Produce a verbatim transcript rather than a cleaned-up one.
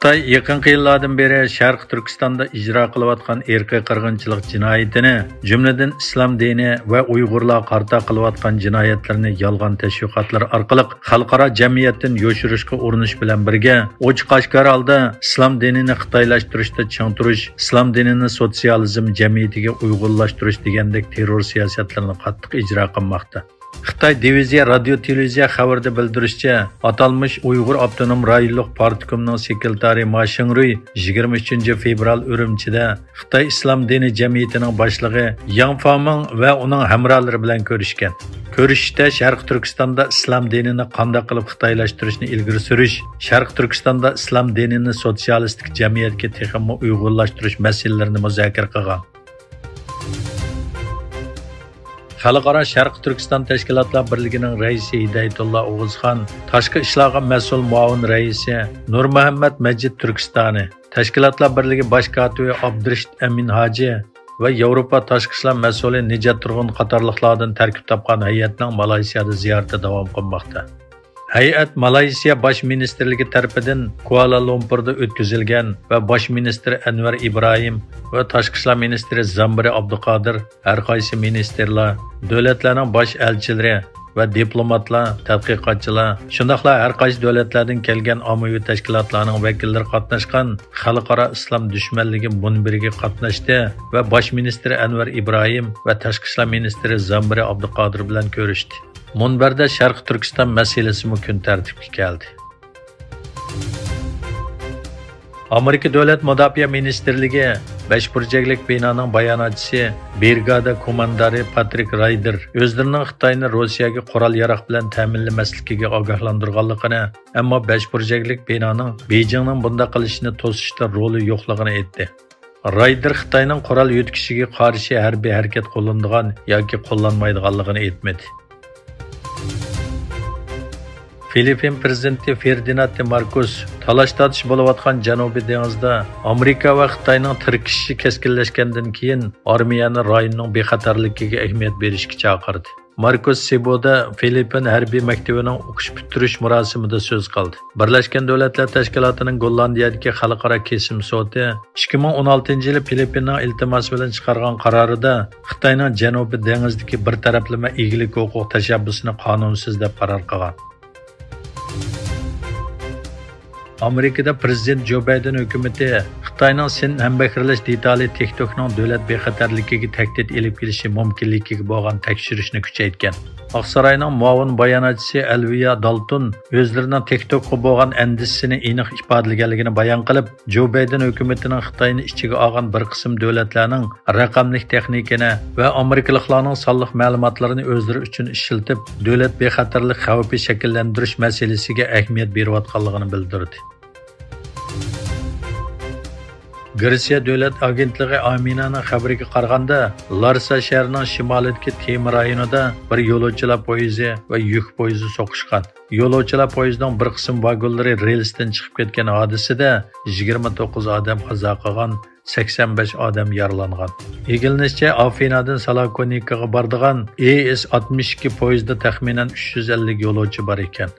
خىتاي يېقىنقى يىللاردىن بېرى شەرقىي تۈركىستاندا ئىجرا قىلىۋاتقان ئىرقىي قىرغىنچىلىق جىنايىتىنى، جۈملىدىن ئىسلام دىنى ۋە ئۇيغۇرلارغا قارىتا قىلىۋاتقان جىنايەتلىرىنى يالغان تەشۋىقاتلار ئارقىلىق خەلقئارا جەمئىيەتتىن يوشۇرۇشقا ئۇرۇنۇش بىلەن بىرگە، ئوچۇق-ئاشكارا ھالدا ئىسلام دىنىنى خىتايلاشتۇرۇشتا چىڭ تۇرۇش، ئىسلام دىنىنى سوتسىيالىزم جەمئىيىتىگە ئۇيغۇنلاشتۇرۇش دېگەندەك تېررور سىياسەتلىرىنى قاتتىق ئىجرا قىلماقتا. خىتاي دىۋىزىيە رادىيو تېلېۋىزىيە خەۋىرىدە بىلدۈرۈشىچە، ئاتالمىش ئۇيغۇر ئاپتونوم رايونلۇق پارتكومنىڭ سېكرېتارى ما شىڭرۇي يىگىرمە ئۈچىنچى فېۋرال ئۈرۈمچىدە خىتاي ئىسلام دىنى جەمئىيىتىنىڭ باشلىقى ياڭ فامىڭ ۋە ئۇنىڭ ھەمراھلىرى بىلەن كۆرۈشكەن. كۆرۈشۈشتە شەرقىي تۈركىستاندا ئىسلام دىنىنى قانداق قىلىپ خىتايلاشتۇرۇشنى ئىلگىرى سۈرۈش، شەرقىي تۈركىستاندا ئىسلام دىنىنى سوتسىيالىستىك جەمئىيەتكە تېخىمۇ ئۇيغۇنلاشتۇرۇش مەسىلىلىرىنى مۇزاكىرە قىلغان. خەلقئارا شەرقىي تۈركىستان تەشكىلاتلار بىرلىكىنىڭ رەئىسى ھىدايەتۇللا ئوغۇزخان، تاشقى ئىشلارغا مەسئۇل مۇئاۋىن رەئىسى نۇرمۇھەممەت مەجىت تۈركىستانى، تەشكىلاتلار بىرلىكى باش كاتىپى ئابدۇرېشىت ئەمىن ھاجى ۋە ياۋروپا تاشقى ئىشلار مەسئۇلى نىجات تۇرغۇن قاتارلىقلاردىن تەركىب تاپقان ھەيئەتنىڭ مالايسىيادا زىيارىتى داۋام قىلماقتا. ھەيئەت مالايسىيا باش مىنىستىرلىكى تەرىپىدىن كۇئالا لۇمپۇردا ئۆتكۈزۈلگەن ۋە باش مىنىستىر ئەنۋەر ئىبراھىم ۋە تاشقى ئىشلار مىنىستىرى زامبىرى ئابدۇقادىر، ھەر قايسى مىنىستىرلار، دۆلەتلەرنىڭ باش ئەلچىلىرى ۋە دىپلوماتلار، تەتقىقاتچىلار، شۇنداقلا ھەر قايسى دۆلەتلەردىن كەلگەن ئاممىۋى تەشكىلاتلارنىڭ ۋەكىللىرى قاتناشقان خەلقئارا ئىسلام دۈشمەنلىكى مۇنبىرىگە قاتناشتى ۋە باش مىنىستىر ئەنۋەر ئىبراھىم ۋە تاشقى ئىشلار مىنىستىرى زامبىرى ئابدۇقادىر بىلەن كۆرۈشتى. مۇنبەردە شەرقىي تۈركىستان مەسىلىسىمۇ كۈن تەرتىپكە كەلدى. ئامېرىكا دۆلەت مۇداپىئە مىنىستىرلىكى بەش بۇرجەكلىك بىنانىڭ باياناتچىسى، برىگادا كوماندارى پاترىك رايدېر ئۆزلىرىنىڭ خىتاينى روسىيەگە قورال-ياراغ بىلەن تەمىنلىمەسلىكىگە ئاگاھلاندۇرغانلىقىنى، ئەمما بەش بۇرجەكلىك بىنانىڭ بېيجىڭنىڭ بۇنداق قىلىشىنى توسۇشتا رولى يوقلۇقىنى ئېيتتى. رايدېر خىتاينىڭ قورال يۆتكىشىگە قارشى ھەربىي ھەرىكەت قوللىنىدىغان ياكى قوللانمايدىغانلىقىنى ئېيتمىدى. فىلىپپىن پىرېزىدېنتى فېردىناند دې ماركوس تالاش-تارتىش بولۇۋاتقان جەنۇبىي دېڭىزدا ئامېرىكا ۋە خىتاينىڭ تىركىشىشى كەسكىنلەشكەندىن كېيىن، ئارمىيەنى رايوننىڭ بىخەتەرلىكىگە ئەھمىيەت بېرىشكە چاقىردى. ماركوس سېبۇدا فىلىپپىن ھەربىي مەكتىپىنىڭ ئوقۇش پۈتتۈرۈش مۇراسىمىدا سۆز قىلدى. بىرلەشكەن دۆلەتلەر تەشكىلاتىنىڭ گوللاندىيەدىكى خەلقئارا كېسىم سوتى ئىككى مىڭ ئون ئالتىنچى يىلى فىلىپپىننىڭ ئىلتىماسى بىلەن چىقارغان قارارىدا خىتاينىڭ جەنۇبىي دېڭىزدىكى بىر تەرەپلىمە ئىگىلىك ھوقۇق تەشەببۇسىنى قانۇنسىز دەپ قارار قىلغان. ئامېرىكىدا پىرېزىدېنت جو بايدېن ھۆكۈمىتى خىتاينىڭ سىن ھەمبەھىرلەش دېتالى تىك توكنىڭ دۆلەت بىخەتەرلىكىگە تەھدىت ئېلىپ كېلىشى مۇمكىنلىكىگە بولغان تەكشۈرۈشنى كۈچەيتكەن. ئاقساراينىڭ مۇئاۋىن باياناتچىسى ئەلۋىيا دالتون ئۆزلىرىنىڭ تىك توكقا بولغان ئەندىشىسىنى ئېنىق ئىپادىلىگەنلىكىنى بايان قىلىپ، جو بايدېن ھۆكۈمىتىنىڭ خىتاينى ئىچىگە ئالغان بىر قىسىم دۆلەتلەرنىڭ رەقەملىك تېخنىكىنى ۋە ئامېرىكىلىقلارنىڭ سانلىق مەلۇماتلىرىنى ئۆزلىرى ئۈچۈن ئىشلىتىپ، دۆلەت بىخەتەرلىك خەۋپى شەكىللەندۈرۈش مەسىلىسىگە ئەھمىيەت بېرىۋاتقانلىقىنى بىلدۈردى. گرېتسىيە دۆلەت ئاگېنتلىقى ئامىنانىڭ خەۋىرىگە قارىغاندا، لارسا شەھىرىنىڭ شىمالىدىكى تېمى رايونىدا بىر يولۇچىلار پويىزى ۋە يۈك پويىزى سوقۇشقان. يولۇچىلار پويىزىنىڭ بىر قىسىم ۋاگونلىرى رېلىستىن چىقىپ كەتكەن ھادىسىدە يىگىرمە توققۇز ئادەم قازا قىلغان، سەكسەن بەش ئادەم يارىلانغان. ئىگىلىنىشىچە، ئافىنادىن سالاكونىكىغا بارىدىغان ئېس ئاتمىش ئىككى پويىزىدا تەخمىنەن ئۈچ يۈز ئەللىك يولۇچى بار ئىكەن.